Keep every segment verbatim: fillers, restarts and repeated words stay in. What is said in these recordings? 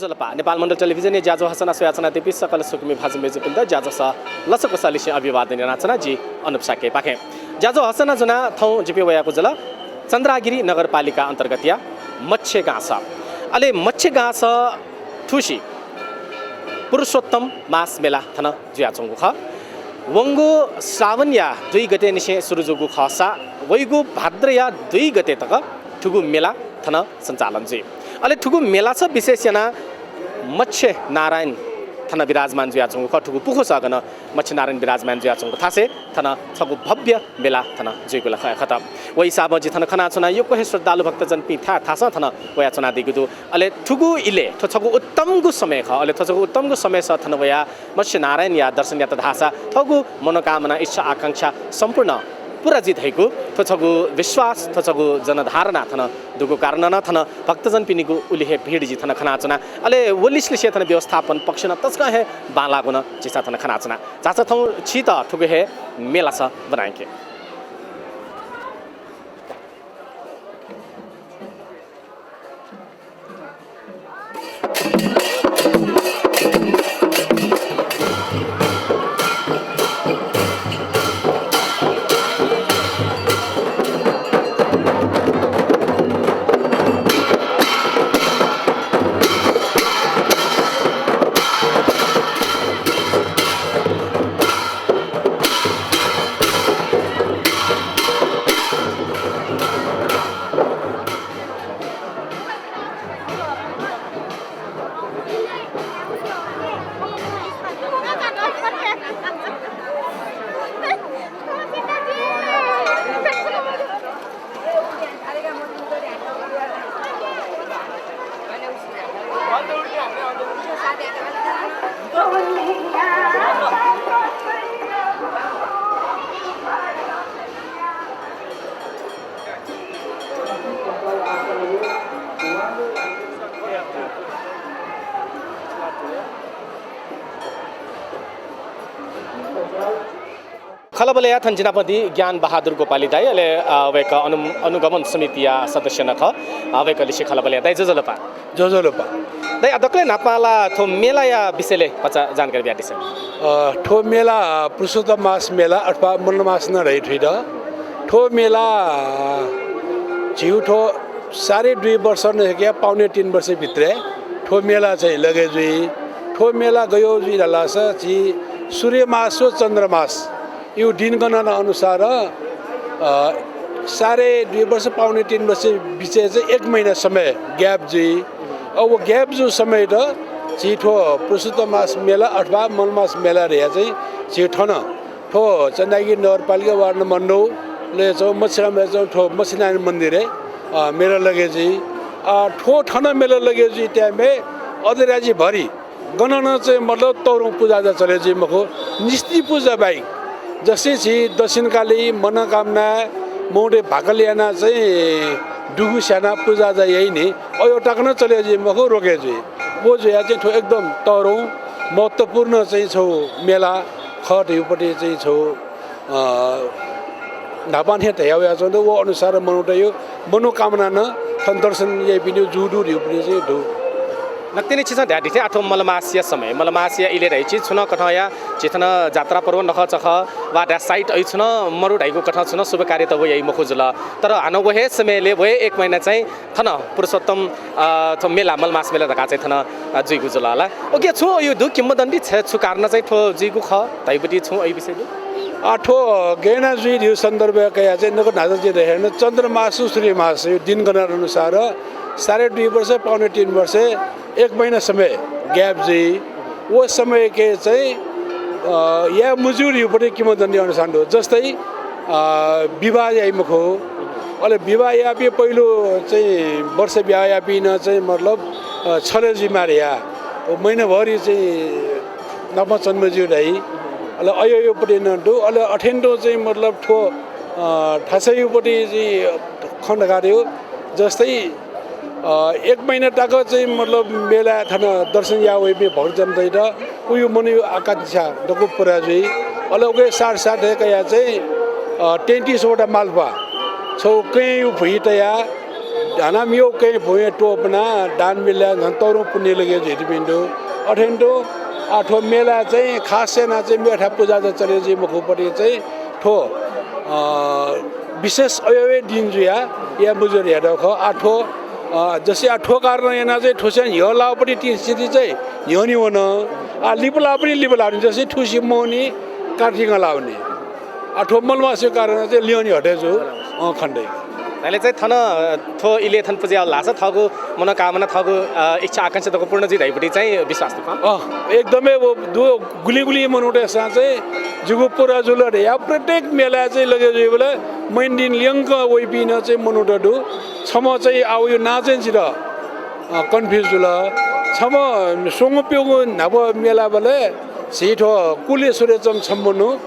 ज्वजलपा, नेपाल मण्डल टेलिभिजनया ज्याझ्वः हसना स्वयाच्वनादीपिं सकल स्वकुमि भाजु मय्जुपिन्त ज्याझ्वलय् सकसित अभिवादन यानाच्वना जि अनुप शाक्यपाखें। ज्याझ्वः हसना ज्वनाः थौं जिपिं वयागु जुल चन्द्रागिरी नगरपालिका अन्तर्गतया मच्छे गांस। अले मच्छे गांस थुसी पुरुषोत्तम मास मेला थन जुयाच्वंगु खः। वंगु श्रावणया दुई गते निसें सुरु जूगु खःसा वइगु भाद्रया दुई गते तक थुगु मेला थन सञ्चालन जुइ। अले थुगु मेलास विशेष यानाः मच्छे नारायण थन विराजमान जुयाच्वंगु खः। थुगु पुखुस गन मच्छे नारायण विराजमान जुयाच्वंगु थासय् थन छगू भव्य मेला थन जुइगु ला खः खत। व हिसाबं जि थन खनाच्वना यक्व हे श्रद्धालु भक्तजनपिं थाय् थासं थन वयाच्वनादीगु दु। अले थुगु इलय् थ्व छगू उत्तमगु समय खः। अले थ्व छगू उत्तमगु समयस थन वयाः मच्छे नारायणया दर्शन यात धाःसा थःगु मनोकामना, इच्छा, आकांक्षा सम्पूर्ण पूरा जुइ धइगु थ्व छगू विश्वास, थ्व छगू जनधारणा थन दुगु कारणं नं थन भक्तजनपिनिगु उलि हे भिड जि थन खनाच्वना। अले व लिसलिसे थन व्यवस्थापन पक्ष नं तसकं हे बांलाःगु नं झीसं थन खनाच्वना। झासँ थौं छित थुगु हे मेलास ब्वनायंके। खँल्हाबल्हा याये थन जि नाप दी ज्ञान बहादुर गोपाली दाइ, अले, अ, वय्कः अनु-, अनुगमन समितिया सदस्य नं खः। अ, वय्कःलिसे खँल्हाबल्हा याये। दाइ ज्वजलपा। ज्वजलपा। दाइ, अ, दकलय् न्हापां ला थ्व मेलाया विषयलय् भचा जानकारी बियादिसँ। अ, थ्व मेला पुरुषोत्तम मास मेला अथवा मलमास नं धाइ थुइत। थ्व मेला, अ, झीगु थ्व साढे दुई वर्ष नं हे क्या, पाउने तीन वर्ष भित्रय् थ्व मेला चाहिँ लगे जुइ। थ्व मेला गयो जुइ धाःसा झी सूर्यमास व चन्द्रमास यु दिन गणना अनुसार, अ, साढे दुई वर्ष, पाउने तीन वर्ष बिचय् चाहिँ एक महिना समय gap जुइ। अ, व gap जू समयत झी थ्व पुरुषोत्तम मास मेला अथवा मलमास मेला धया चाहिँ झी थन थ्व चन्द्रागिरी नगरपालिका वार्ड नम्बर नौ लय् चाहिँ मच्छेराम लय् चाहिँ थ्व मच्छेनारायण मन्दिरय्, अ, मेला लगे जुइ। अ, थ्व थन मेला लगे जुइ time-य् अदराजिभरि गन नं चाहिँ मतलब तःधंगु पुजाआजा चले जुइ मखु। निस्ति पुजा बाहेक, जस्तै झी दक्षिणकाली, मनोकामना, मनूतय् भाकल याना चाहिँ दुगु स्याना पुजाआजा याइ नि, अयो तक नं चले जुइ मखु, रोके जुइ। व जुया चाहिँ थ्व एकदम तःधंगु महत्त्वपूर्ण चाहिँ छौ मेला खः धइगु पति चाहिँ छौ अ, न्हापां थें धया वयाच्वंगु दु, व अनुसार मनूतय् मनोकामना नं थन दर्शन याइपिनि जू दु धइगु पति चाहिँ दु। नकतिनि छिसं धयादी थें आः थ्व मलमासया समय, मलमासया इलय् धइछि छुं नं कथंया झी थन जात्रा पर्व नखःचखः वा धाये site अय् छुं नं मरु धइगु कथं छुं नं शुभ कार्यत व याइ मखु जुल। तर हानं व हे समयलय् व हे एक महिना चाहिँ थन पुरुषोत्तम, अ, थ्व मेला, मलमास मेला धकाः चाहिँ थन, अ, जुइगु जुल ला। OK, छुं अयु दु किंवदन्ती छय् छु कारण चाहिँ थ्व जुइगु खः धइबुति छुं अयु विषय दु? अ, थ्व गय् याना जुइ धइगु सन्दर्भय् कयाः चाहिँ नकु न्हाचः जिं धयाथें चन्द्रमास सूर्यमास यो दिन गणना अनुसार साढे दुई वर्ष, पाउने तीन वर्ष, एक महिना समय gap जुइ। व समयके चाहिँ, अ, याये मज्यू धइगु पति किंवदन्ती अनुसार दु। जस्तै, अ, विवाह याइ मखु। अले विवाह याःपिं पहिलो चाहिँ वर्ष ब्याहा याःपिं नं चाहिँ मतलब, अ, छले जुइमाः या। व महिनाभरि चाहिँ नाप चले मज्यू धाइ। अले अयो यो पति नं दु। अले अथें तुं चाहिँ मतलब थ्व, अ, थासय् यो पति चाहिँ खँ धकाः दु। जस्तै अ, एक महिना तक चाहिँ मतलब मेलाय् थन दर्शन याः वइपिं भक्तजनतय्त उयो मनय् आकांक्षा दक्व पूरा जुइ। अले उके साथ साथै कयाः चाहिँ, अ, तैंतिस वटा मालपा छौ कय्‌यु भुइ तयाः हानं मेगु कँय् भ्वय् त्वःपुनाः दान बिल धाःसा झन तःधंगु पुण्य लगे जुइ धुंपिं दु। अथें तुं आः थ्व मेलाय् चाहिँ खास यानाः चाहिँ मेथाय् पुजा जक चले जुइ मखुपट्टि चाहिँ थ्व, अ, विशेष अय्‌वय् दिं जुयाः याये मज्यू धयातःगु खः। आः थ्व, अ, जसि आः थ्व कारणं यानाः चाहिँ थ्व स्वयां न्ह्यः लाःपट्टि तिथि चाहिँ न्ह्यःने वन। आः लिपा लाःपट्टि लिपा लाःवनी, जसि थुसी मवनी, कार्तिकं लाःवनी। आः थ्व मलमासया कारणं चाहिँ ल्यंने हटे जू, अ, खनेदइ। धाःसा चाहिँ थन, अ, थ्व इलय् थन पुजा याः धाःसा थःगु मनोकामना, थःगु, अ, इच्छा आकांक्षा तक पूर्ण जुइ धइपट्टि चाहिँ विश्वास दु खः। अँ, एकदमै व दु, गुलिं गुलिं मनूतय्‌सं चाहिँ जिगु पूरा जुल धयाः प्रत्येक मेलाय् चाहिँ लगे जुइबलय् मैनदिन ल्यंक वइपिं नं चाहिँ मनूत दु। छम्ह चाहिँ आः वया नां चाहिँ जितः, अ, confuse जुल। छम्ह स्वंगू प्यंगू न्हापा मेलाबलय् झी थ्व कुलेश्वरय् च्वंम्ह छम्ह मनू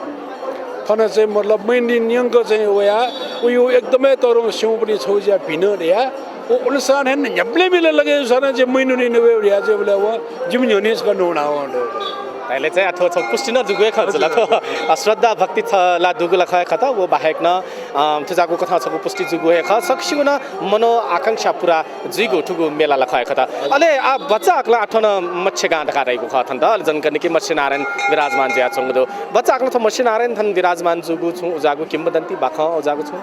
थन चाहिँ मतलब मैनदिन न्यंक चाहिँ वयाः उयो एकदमै तःधंगु स्यंपट्टि छगू ज्या भिन धयाः व अनुसार हे न्ह्याबलें मिले लगे जूसां चाहिँ मैनदिन वये धयाः चाहिँ उबलय् व जिमि न्ह्यःने छकः नवानावं दु। धाःसा चाहिँ आः थ्व छगू पुष्टि नं जूगु हे खँ जुल। थ्व, अ, श्रद्धा भक्ति ला दुगु ला खः हे खः, व बाहेक नं, अ, थुजाःगु कथं छगू पुष्टि जूगु हे खः। सकसिगु नं मनो आकांक्षा पूरा जुइगु थुगु मेला ला खः हे खः। अले आः भचा आः थन मत्स्यगां धकाः धाइगु खः थन त, अले जनकन्हय्‌के मत्स्यनारायण विराजमान जुयाच्वंगु दु। भचा आः थ्व मत्स्यनारायण थन विराजमान जूगु छुं उजाःगु किंवदन्ती बाखं उजाःगु छुं?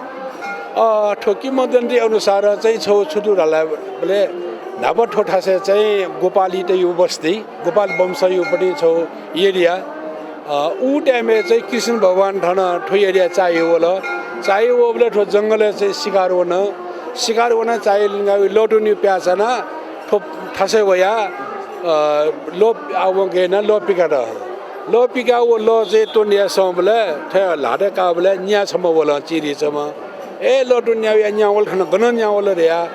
अ, थ्व किंवदन्ती अनुसार चाहिँ छगू छु दु धाःबलय् न्हापा थ्व थासय् चाहिँ गोपालीतय् बस्ती, गोपाल वंशयापट्टि छगू area। अ, उ time-य् चाहिँ कृष्ण भगवान थन थ्व area चाःह्यू वल। चाःह्यू वःबलय् थ्व जंगलय् चाहिँ शिकार वन। शिकार वनाः चाःह्यू लिंगाः लः त्वनेगु प्याःचाना थ्व थासय् वयाः, अ, लः, आः वं गय् यानाः लः पिकात। लः पिकाः व लः चाहिँ त्वने याये संबलय् थ्व ल्हातय् काःबलय् न्या छम्ह वल, चिरिचाम्ह। ए, लः त्वने यायेगु न्या वल, थन गनं न्या वल धयाः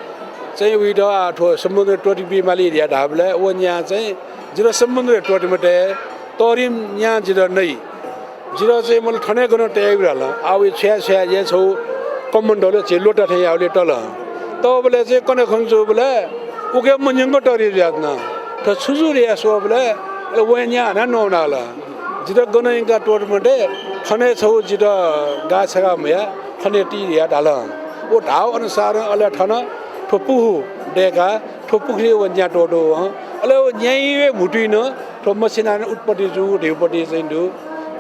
चाहिँ वइत आः थ्व समुद्रय् त्वःते बी माली धयाः धाःबलय् व न्या चाहिँ जितः समुद्रय् त्वःते मते, तःधिम्ह न्या जितः नइ। जितः चाहिँ मतलब थन हे गनं तये यायेगु धाल। आः वइ छ्वया छ्वया छगू कमण्डलय् झी ल्वता थें याःबलय् तल। तःबलय् चाहिँ कन्हय् खन जूबलय् उके मन्यंक तःधि जुयाच्वन। थ्व छु जू धयाः स्वःबलय् अले वं न्या हानाः नवानाहल। जितः गनं यंकाः त्वःते मते, थन हे छगू जितः गाः छ्यंकाः म्हुयाः थन हे ति धयाः धाल। व धाःगु अनुसारं अले थन थ्व पुखू दय्काः थ्व पुखूलिइ व न्या त्वःतू वं। अले व न्याया हे म्हुतुइ नं थ्व मत्स्यनारायण उत्पत्ति जूगु धइगुपट्टि चाहिँ दु।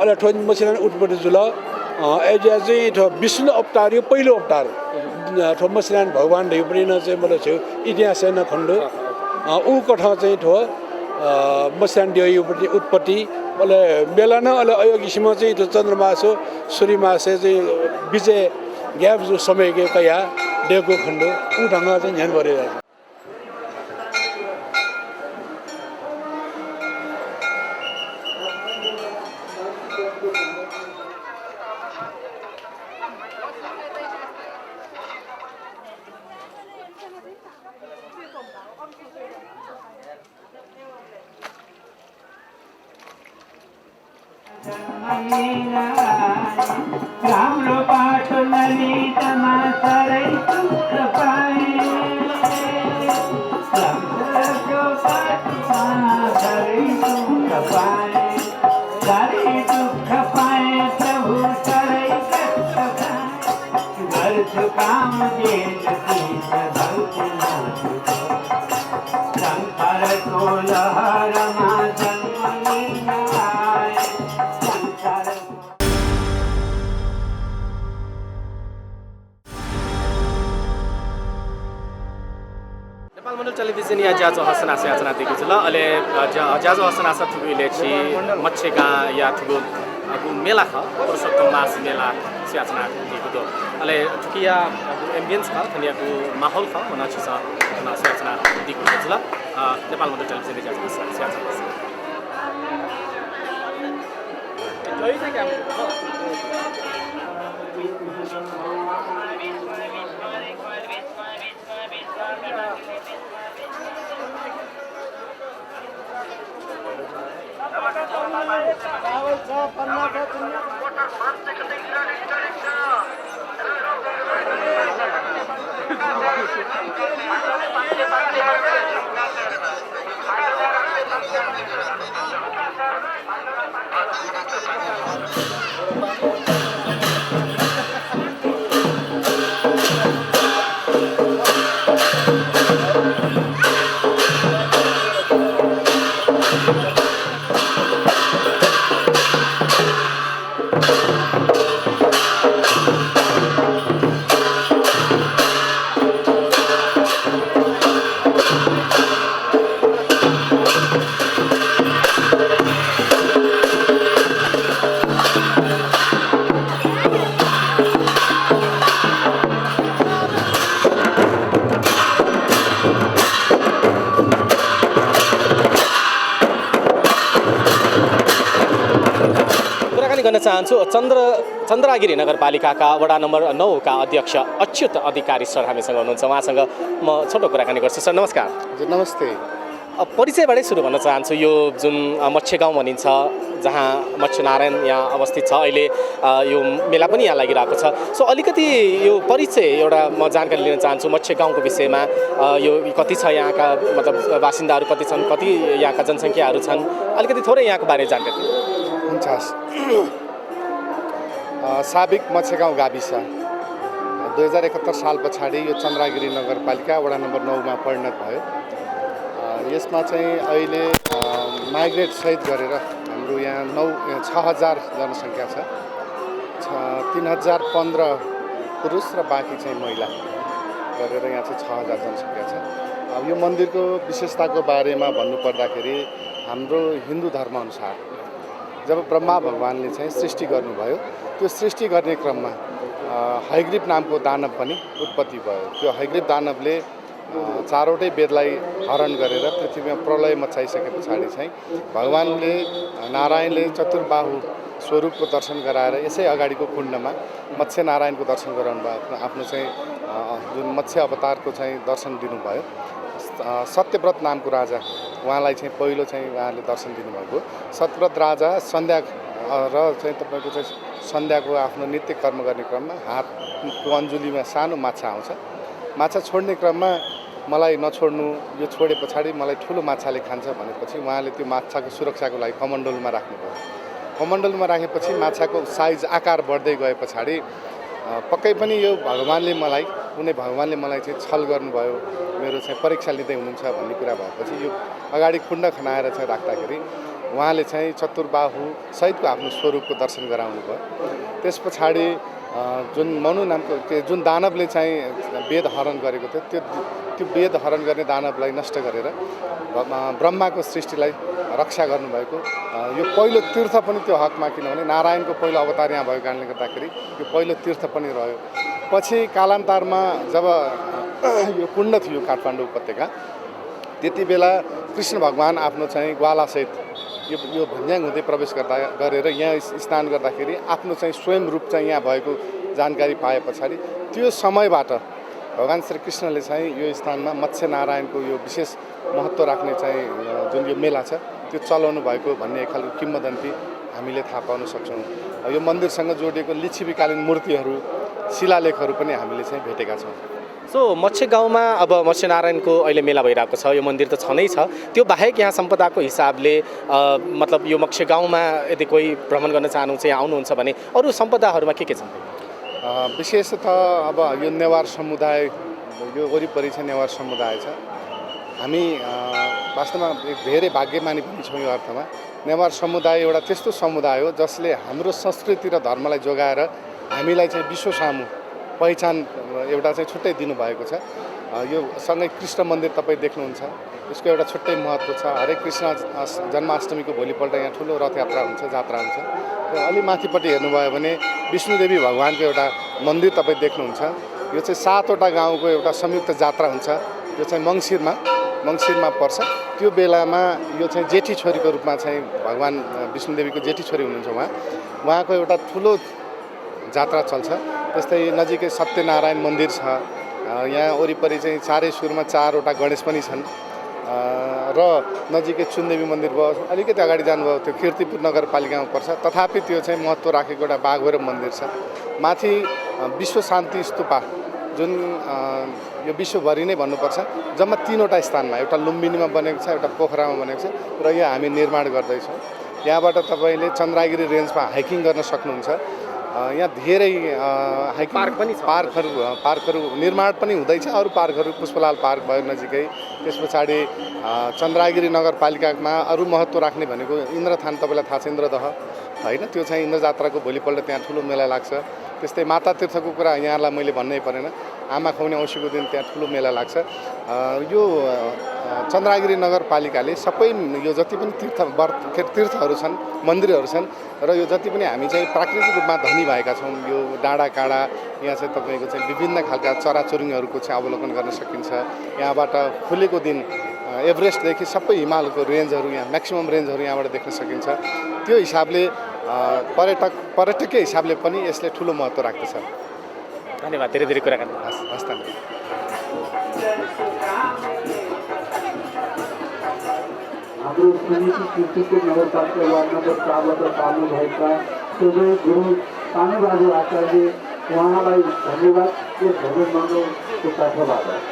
अले थ्व मत्स्यनारायण उत्पत्ति जुल। अ, अय्‌जुयाः चाहिँ थ्व विष्णु अवतारया पहिलो अवतार, अ, थ्व मत्स्यनारायण भगवान धइगुपट्टि नं चाहिँ मतलब झीगु इतिहासय् नं खने दु। अ, उ कथं चाहिँ थ्व, अ, मत्स्यनारायण देवया उत्पत्ति, अले मेला नं अले अज्याःगु किसिमं चाहिँ थ्व चन्द्रमास, सूर्यमासय् चाहिँ बिचय् gap जूगु समयके कयाः दय्कूगु खने दु। उ ढंगं चाहिँ न्ह्यःने वये। राम्रो बाटो ललितमा साह्रै सुख पाएँ। राम्रो बाटोमा साह्रै सुख पाएँ। साह्रै दुःख पाएँ प्रभु, साह्रै कष्ट पाएँ। गर्छु काम जे जति छ भक्तिमा तुझ। संसारको लहरमा जन्म लिन आए। संसारको नेपाल मण्डल टेलिभिजनया ज्याझ्वः हस्तनासय् यानाच्वनादीगु जुल। अले, अ, ज्या-, ज्याझ्वः हस्तनासय् थुगु इलय् झी मच्छेगांया थुगु, अ, गु मेला खः, पुरुषोत्तम मास मेला स्वयाच्वनादीगु दु। अले थुकिया, अ, गु ambience खः, थनिया गु माहौल खः, व नं झीसं थन स्वयाच्वनादीगु जुल। अ, नेपाल मण्डल टेलिभिजनया ज्याझ्वः हस्तनासय् यानाच्वनादीगु जुल। कुराकानी गर्न चाहन्छु चन्द्र चन्द्रागिरी नगरपालिकाका वडा नम्बर नौका अध्यक्ष अच्युत अधिकारी सर हामीसँग हुनुहुन्छ। उहाँसँग म छोटो कुराकानी गर्छु। सर, नमस्कार। हजुर, नमस्ते। अ, परिचयबाटै सुरु गर्न चाहन्छु। यो जुन, अ, मत्स्यगाउँ भनिन्छ, जहाँ मत्स्यनारायण यहाँ अवस्थित छ, अहिले, अ, यो मेला पनि यहाँ लागिरहेको छ। So, अलिकति यो परिचय एउटा म जानकारी लिन चाहन्छु मत्स्यगाउँको विषयमा। अ, यो कति छ यहाँका, मतलब, बासिन्दाहरू कति छन्, कति यहाँका जनसङ्ख्याहरू छन्, अलिकति थोरै यहाँको बारे जानकारी। हुन्छ, हस्। अ, साबिक मत्स्यगाउँ गाविस दुई हजार एकहत्तर साल पछाडि यो चन्द्रागिरी नगरपालिका वडा नम्बर नौमा परिणत भयो। अ, यसमा चाहिँ अहिले, अ, माइग्रेट सहित गरेर हाम्रो यहाँ नौ, ए, छ हजार जनसङ्ख्या छ। छ, तीन हजार पन्ध्र पुरुष र बाँकी चाहिँ महिला गरेर यहाँ चाहिँ छ हजार जनसङ्ख्या छ। अब यो मन्दिरको विशेषताको बारेमा भन्नुपर्दाखेरि हाम्रो हिन्दू धर्मअनुसार जब ब्रह्मा भगवानले चाहिँ सृष्टि गर्नुभयो, त्यो सृष्टि गर्ने क्रममा, अ, हयग्रीव नामको दानव पनि उत्पत्ति भयो। त्यो हयग्रीव दानवले, अ, चारवटै वेदलाई हरण गरेर पृथ्वीमा प्रलय मचाइसके पछाडि चाहिँ भगवानले, अ, नारायणले चतुर्बाहु स्वरूपको दर्शन गराएर यसै अगाडिको कुण्डमा मत्स्य नारायणको दर्शन गराउनु भयो। आफ्नो, आफ्नो चाहिँ, अ, जुन मत्स्य अवतारको चाहिँ दर्शन दिनुभयो। अ, सत्यव्रत नामको राजा, उहाँलाई चाहिँ पहिलो चाहिँ उहाँले दर्शन दिनुभएको। सत्यव्रत राजा सन्ध्या, अ, र चाहिँ तपाईँको चाहिँ सन्ध्याको आफ्नो नित्य कर्म गर्ने क्रममा हातको अञ्जुलीमा सानो माछा आउँछ। माछा छोड्ने क्रममा, "मलाई नछोड्नु, यो छोडे पछाडि मलाई ठुलो माछाले खान्छ" भनेपछि उहाँले त्यो माछाको सुरक्षाको लागि कमण्डलुमा राख्नुभयो। कमण्डलुमा राखेपछि माछाको साइज, आकार बढ्दै गए पछाडि, अ, पक्कै पनि यो भगवानले मलाई, कुनै भगवानले मलाई चाहिँ छल गर्नुभयो, मेरो चाहिँ परीक्षा लिँदै हुनुहुन्छ भन्ने कुरा भएपछि यो अगाडि कुण्ड खनाएर चाहिँ राख्दाखेरि उहाँले चाहिँ चतुर्बाहु सहितको आफ्नो स्वरूपको दर्शन गराउनुभयो। त्यस पछाडि, अ, जुन मनु नामको, त्यो जुन दानवले चाहिँ वेद हरण गरेको थियो, त्यो, त्यो वेद हरण गर्ने दानवलाई नष्ट गरेर ब-, अ, ब्रह्माको सृष्टिलाई रक्षा गर्नुभएको, अ, यो पहिलो तीर्थ पनि त्यो हकमा, किनभने नारायणको पहिलो अवतार यहाँ भएको कारणले गर्दाखेरि यो पहिलो तीर्थ पनि रह्यो। पछि कालान्तरमा जब, अ, यो कुण्ड थियो काठमाडौँ उपत्यका, त्यति बेला कृष्ण भगवान आफ्नो चाहिँ ग्वालासहित यो, यो भन्ज्याङ हुँदै प्रवेश गर्दा, गरेर यहाँ स-, स्नान गर्दाखेरि आफ्नो चाहिँ स्वयं रूप चाहिँ यहाँ भएको जानकारी पाए पछाडि त्यो समयबाट भगवान श्री कृष्णले चाहिँ यो स्थानमा मत्स्य नारायणको यो विशेष महत्त्व राख्ने चाहिँ, अ, जुन यो मेला छ, त्यो चलाउनु भएको भन्ने एक खालको किंवदन्ती हामीले थाहा पाउन सक्छौँ। अ, यो मन्दिरसँग जोडिएको लिच्छविकालीन मूर्तिहरू, शिलालेखहरू पनि हामीले चाहिँ भेटेका छौँ। So, मत्स्यगाउँमा अब मत्स्यनारायणको अहिले मेला भइरहेको छ, यो मन्दिर त छँदै छ, त्यो बाहेक यहाँ सम्पदाको हिसाबले, अ, मतलब यो मत्स्यगाउँमा यदि कोही भ्रमण गर्न चाहनुहुन्छ, यहाँ आउनुहुन्छ भने अरू सम्पदाहरूमा के के छन्? अ, विशेषतः अब यो नेवार समुदाय, यो वरिपरि चाहिँ नेवार समुदाय छ। हामी, अ, वास्तवमा एक धेरै भाग्यमानी पनि छौँ यो अर्थमा। नेवार समुदाय एउटा त्यस्तो समुदाय हो जसले हाम्रो संस्कृति र धर्मलाई जोगाएर हामीलाई चाहिँ विश्व सामु पहिचान, अ, एउटा चाहिँ छुट्टै दिनुभएको छ। अ, यो सँगै कृष्ण मन्दिर तपाईँ देख्नुहुन्छ, यसको एउटा छुट्टै महत्त्व छ। हरेक कृष्ण, अ, जन्माष्टमीको भोलिपल्ट यहाँ ठुलो रथयात्रा हुन्छ, जात्रा हुन्छ। र अलि माथिपट्टि हेर्नुभयो भने विष्णुदेवी भगवानको एउटा मन्दिर तपाईँ देख्नुहुन्छ। यो चाहिँ सातवटा गाउँको एउटा संयुक्त जात्रा हुन्छ। यो चाहिँ मङ्सिरमा, मङ्सिरमा पर्छ। त्यो बेलामा यो चाहिँ जेठी छोरीको रूपमा चाहिँ भगवान, अ, विष्णुदेवीको जेठी छोरी हुनुहुन्छ उहाँ। उहाँको एउटा ठुलो जात्रा चल्छ। त्यस्तै नजिकै सत्यनारायण मन्दिर छ। अ, यहाँ वरिपरि चाहिँ चारै सुरमा चारवटा गणेश पनि छन्। अ, र नजिकै चुनदेवी मन्दिर भयो, अलिकति अगाडि जानुभयो, त्यो कीर्तिपुर नगरपालिकामा पर्छ। तथापि त्यो चाहिँ महत्त्व राखेको एउटा बाघभैरव मन्दिर छ। माथि, अ, विश्व शान्ति स्तूपा, जुन, अ, यो विश्वभरि नै भन्नुपर्छ, जम्मा तीनवटा स्थानमा, एउटा लुम्बिनीमा बनेको छ, एउटा पोखरामा बनेको छ र यो हामी निर्माण गर्दैछौँ। यहाँबाट तपाईँले चन्द्रागिरी रेन्जमा हाइकिङ गर्न सक्नुहुन्छ। अ, यहाँ धेरै, अ, हाइकिङ पार्क पनि छ। पार्कहरू, अ, पार्कहरू निर्माण पनि हुँदैछ। अरू पार्कहरू, पुष्पलाल पार्क भयो नजिकै, त्यस पछाडि, अ, चन्द्रागिरी नगरपालिकामा अरू महत्त्व राख्ने भनेको इन्द्रथान, तपाईँलाई थाहा छ, इन्द्रदह। होइन, त्यो चाहिँ इन्द्रजात्राको भोलिपल्ट त्यहाँ ठुलो मेला लाग्छ। त्यस्तै माता तीर्थको कुरा यहाँलाई मैले भन्नै परेन, आमा खउने औँसीको दिन त्यहाँ ठुलो मेला लाग्छ। अ, यो, अ, चन्द्रागिरी नगरपालिकाले सबै यो जति पनि तीर्थ, व्रत, के अरे, तीर्थहरू छन्, मन्दिरहरू छन् र यो जति पनि हामी चाहिँ प्राकृतिक रूपमा धनी भएका छौँ, यो डाँडाकाँडा, यहाँ चाहिँ तपाईँको चाहिँ विभिन्न खालका चराचुरुङ्गीहरूको चाहिँ अवलोकन गर्न सकिन्छ। यहाँबाट खुलेको दिन, अ, एभरेस्टदेखि सबै हिमालको रेन्जहरू, यहाँ म्याक्सिमम रेन्जहरू यहाँबाट देख्न सकिन्छ। त्यो हिसाबले, अ, पर्यटक, पर्यटकीय हिसाबले पनि यसले ठुलो महत्त्व राख्दछ। धन्यवाद, धेरै धेरै कुराकानी। हस्, हस्, धन्यवाद। हाम्रो समिति कीर्तिपुर नगरपालिका वार्ड नम्बर चारबाट पाल्नुभएका सबै गुरु सानुबहादुर आचार्य, उहाँलाई धन्यवाद यस भजन मण्डलको तर्फबाट।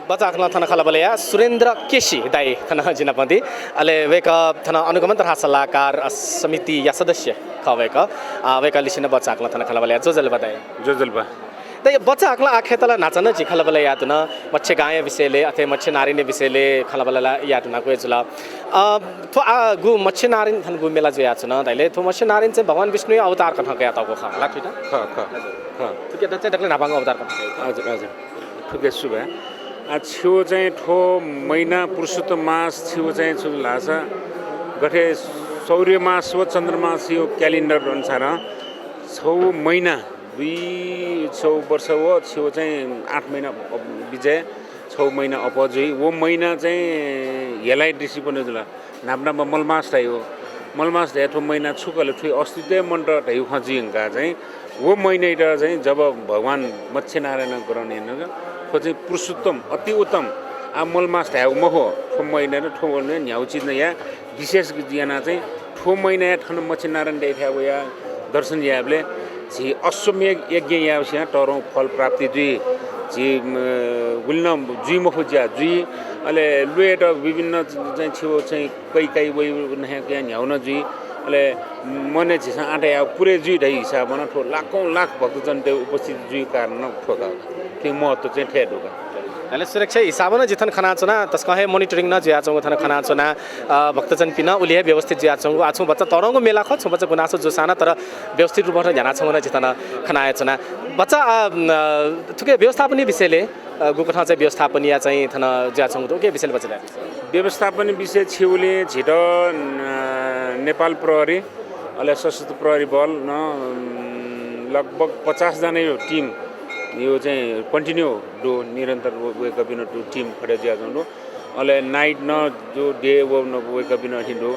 बचाहाकलं थन खँल्हाबल्लाया सुरेन्द्र केसी दाइ थन जि नाप दी। अले वय्‌कः थन अनुगमन तथा सल्लाहकार समितिया सदस्य खः वय्‌कः। अ, वय्‌कःलिसे नं बचाहाकलं थन खँल्हाबल्लाया। ज्वजलपा दाइ। ज्वजलपा। दाइ, बचाहाकलं आः खय्‌त ला न्हाचः नं झी खँल्हाबल्ला याये धुन, मत्स्यगांया विषयले, अथे मत्स्यनारायणया विषयले खँल्हाबल्ला याये धुनागु हे जुल। अ, थ्व आःगु मत्स्यनारायण थनगु मेला जुयाच्वन धाइले, थ्व मत्स्यनारायण चाहिँ भगवान विष्णुया अवतार कथं कयातःगु खः ला, थुइत? खः, खः, खः। थुकी चाहिँ दकले न्हापांगु अवतार कथं। हजुर, हजुर। थुकी सुभाय्। आ, छिगु चाहिँ थ्व महिना पुरुषोत्तम मास छिगु चाहिँ छु धाःसा गथे सौर्य मास व चन्द्रमासया calendar अनुसार छगू महिना दुई छगू वर्ष व छिगु चाहिँ आठ महिना अप-, बिचय् छगू महिना अप्वः जुइ। व महिना चाहिँ हेलाइ दृष्टिकोणं जुल। न्हापा न्हापा मलमास धाइगु। मलमास धाइ थ्व महिना छु खः ले, थ्वया अस्तित्वय् मन्त धाइगु खँ जुइ धुंकाः चाहिँ व महिनायात चाहिँ जब भगवान मत्स्यनारायण ग्रहण यानाः थ्व चाहिँ पुरुषोत्तम, अति उत्तम, आ मलमास धाइगु मखु, थ्व महिनायात थ्व महिनायात न्ह्यागु चिज नं याये, विशेष यानाः चाहिँ थ्व महिनाय् थन मत्स्यनारायण दाइथाय् वयाः दर्शन यायेबलय् झी अश्वमेध यज्ञ याःगुलिं तःधंगु फल प्राप्ति जुइ। झी, म, गुलि नं जुइ मखु ज्या जुइ। अले ल्वय्‌त विभिन्न चाहिँ छिगु चाहिँ कैकाइ वइ, न्ह्यागु न्ह्यागु नं जुइ। अले मनय् झीसं आँट याःगु पुरे जुइ धइगु हिसाबं नं थ्व लाखौं लाख भक्तजनत उपस्थित जुइगु कारणं थ्व का। थुकिया महत्व चाहिँ थथे दु का। अले सुरक्षा हिसाबं नं जि थन खनाच्वना, तसकं हे monitoring नं जुयाच्वंगु थन खनाच्वना। अ, भक्तजनपिं नं उलि हे व्यवस्थित जुयाच्वंगु। आः छुं भचा तःधंगु मेला खः, छुं भचा गुनासो जूसां नं, तर व्यवस्थित रूपं थन न्ह्यानाच्वंगु नं जि थन खनाच्वना। भचा, अ, न, थुकिया व्यवस्थापनया विषयले, अ, गुकथं चाहिँ व्यवस्थापनया चाहिँ थन जुयाच्वंगु दु, उकिया विषयले भचा धाये। व्यवस्थापन विषय छिगुलिं झीत, अ, नेपाल प्रहरी, अले सशस्त्र प्रहरी बल नं, अम, लगभग पचास जनाया team यो चाहिँ continue दु, निरन्तर व-, वय्‌कःपिं नं team खडे जुयाच्वंगु दु। अले night नं दु, day व-, नं वय्‌कःपिं नं अथे दु।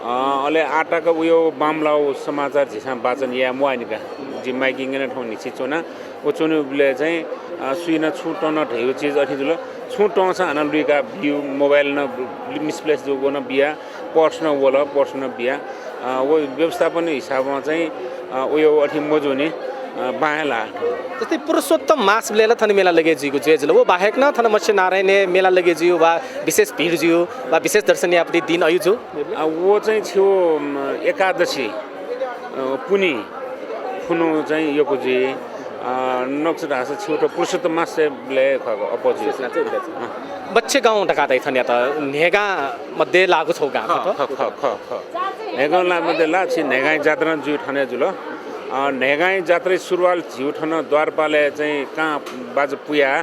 अ, अले आःतक उयो मामलाया समाचार झीसं वाचन याये म्वाःनि का। जि miking याना थौं न्हिसि च्वना। व च्वनीबलय् चाहिँ, अ, सुइनं छुं तं नं धइगु चिज अथे जुल। छुं तंसां हानं लुइका बिउ, mobile नं misplace जूगु नं बिया, purse नं वल, purse नं बिया। अ, व व्यवस्थापन हिसाबं चाहिँ, अ, उयो अथे मजूनि, अ, बांय् ला। जस्तै पुरुषोत्तम मासबलय् ला थन मेला लगे जुइगु जुया जुल। व बाहेक नं थन मत्स्यनारायणय् मेला लगे जुइगु वा विशेष भिड जुइगु वा विशेष दर्शन यायेपति दिन अयु जु? अ, व चाहिँ छिगु, अम, एकादशी, अ, पुन्हि खुन्हु चाहिँ यक्व जुइ, अ, नकतिनि धाःसा छिगु थ्व पुरुषोत्तम मासय् बलय् खः, अप्वः जुइ। अँ। मत्स्यगाउँ धकाः धाइ थनयात, न्हय्‌गां मध्ये लाःगु छगू गाउँ खः, खः, खः, खः, खः। न्हय्‌गां ला मध्ये ला, छि न्हय्‌गांया जात्रा नं जुइ थन हे जुल। अ, न्हय्‌गांया जात्राया सुरुवात झीगु थन द्वारपालय् चाहिँ कां बाजा पुयाः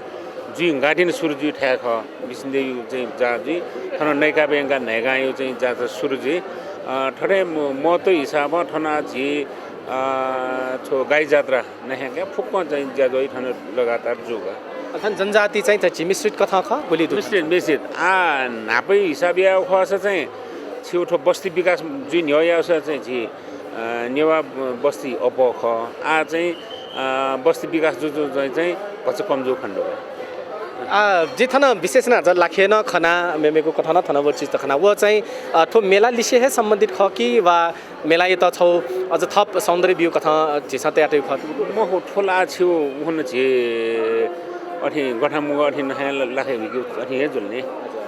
जुइ धुंकाःतिनि सुरु जुइ थाय् खः। बिसिंदेयु चाहिँ जात्रा जुइ। थन नैकापय् यंकाः न्हय्‌गांयु चाहिँ जात्रा सुरु जुइ। अ, थथे म-, महत्व हिसाबं थन झी, अ, छगू गाई जात्रा नं हय्‌काः फुक्कं चाहिँ ज्याझ्वः थन लगातार जूगु। अ, थन जनजाति चाहिँ त झी मिश्रित कथं खः, गुलि दु? मिश्रित, मिश्रित। आ, न्हापाया हिसाब यायेगु खःसा चाहिँ छिगु थ्व बस्ती विकास जुइ न्ह्यः याःसा चाहिँ झी, अ, नेवाः बस्ती अप्वः खः। आ चाहिँ, अ, बस्ती विकास जुजुं चाहिँ, चाहिँ भचा कम जूगु खने दु। आ, जि थन विशेष याना ज लाखे नं खना, मेमेगु कथं नं थन व चिज त खना। व चाहिँ, अ, थ्व मेला लिसे हे सम्बन्धित खः कि वा मेलायात छौ अझ थप सौन्दर्य बिउ कथं झीसं तयार तयु खः? मखु, थ्व ला छिउ उखुन्हु झी अथि गथामुगः अथि नहाय् लाखे हुइके अथि हे जुल नि।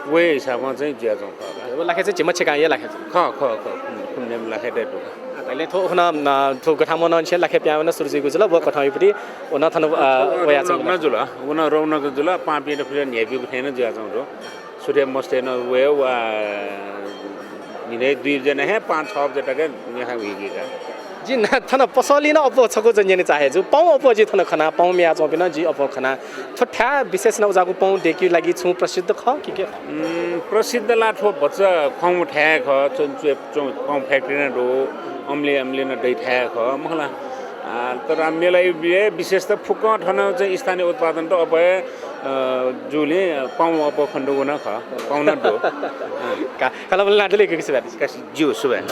व हिसाबं चाहिँ जुयाच्वं खः। व लाखे चाहिँ झी मच्छेगांया लाखे चाहिँ। खः, खः, खः। खुन्नेम लाखे दय् दु। आ, तैले थ्व उखुन्हु, अ, थ्व गथामुगः नं लाखे प्यावं नं सुरु जुइगु जुल, व कथं हुइपुटी व नं थन, अ, वयाच्वं रौनक जुल। व नं रौनक जुल, पापिं त फिर न्ह्याइपुगु थें नं जुयाच्वं दु। सुथे मस्ते नं वये वा न्हिनय् दुई बजे नं हे पाँच छ बजे तक न्याखा हुइकी का। जि ना थन पसली नं अप्वः छकू जन्यने चाहे जु। पौं अप्वः जि थन खना, पौं म्याच्वंपिं नं जि अप्वः खना। थ्व थाय् विशेष नं उजागु पौं दय्केगु लागि छुं प्रसिद्ध खः कि के खः? उम्, प्रसिद्ध ला थ्व भचा खौं थाय् खः, च्वं, च्वं, पौं factory नं दु, अम्ले, अम्ले नं दइ थाय् खः, मखला। आ, तर मेला विशेष त फुक्कं थन चाहिँ स्थानीय उत्पादन त अप्वः हे अ, जुलिं पौं अप्वः खनेदुगु नं खः, पौं नं दु। अँ। का, कालाबल नादले के के सुभाय्। का, ज्यू, सुभाय्।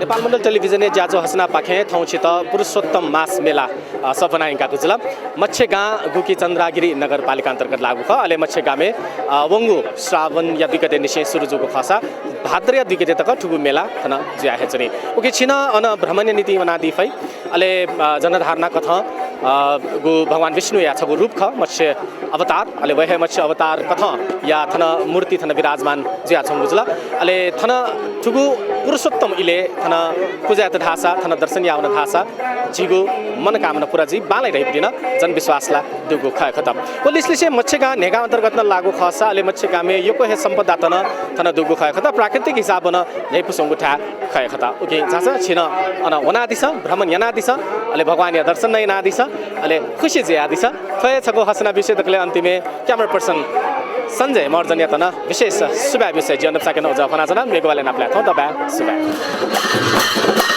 नेपाल मण्डल टेलिभिजनया ज्याझ्वः हसनापाखें थौं छित पुरुषोत्तम मास मेला, अ, सफना यंकागु जुल। मच्छेगां गुकी चन्द्रागिरी नगरपालिका अन्तर्गत लागू खः। अले मच्छेगांमे, अ, वंगु श्रावणया दुई गते निसें सुरु जूगु खःसा भाद्रया दुई गते तक थुगु मेला थन जुया हे च्वनी। उकी छिं नं अन भ्रमणया निंतिं वनादी फइ। अले, अ, जनधारणा कथं, अ, गु भगवान विष्णुया छगू रूप खः, मत्स्य अवतार। अले व हे मत्स्य अवतार कथंया थन मूर्ति थन विराजमान जुयाच्वंगु जुल। अले थन थुगु पुरुषोत्तम इलय् थन पुजा यात धाःसा, थन दर्शन याः वन धाःसा झीगु मनोकामना पूरा जुइ बांलाइ धइपिं नं जनविश्वास ला दुगु खः खत। व लिसलिसे मच्छेगां न्हय्गां अन्तर्गत नं लागू खःसा, अले मच्छेगांमे यक्व हे सम्पदात नं थन दुगु खः खत। प्राकृतिक हिसाबं नं न्ह्याइपुसे वंगु थाय् खः खत। उकिं झासँ छिं नं अन वनादिसँ, भ्रमण यानादिसँ, अले भगवानया दर्शन नं यानादिसँ, अले खुसी जुयादिसँ। थ्व हे छगू हसना विषय दकलय् अन्तिमय् camera person सञ्जय महर्जनयात नं विशेष सुभाय् बिसें जिं अनपसाके नं उजं फ्वनाच्वना। मेगु वालय् नापलाये थौं दबा सुभाय्।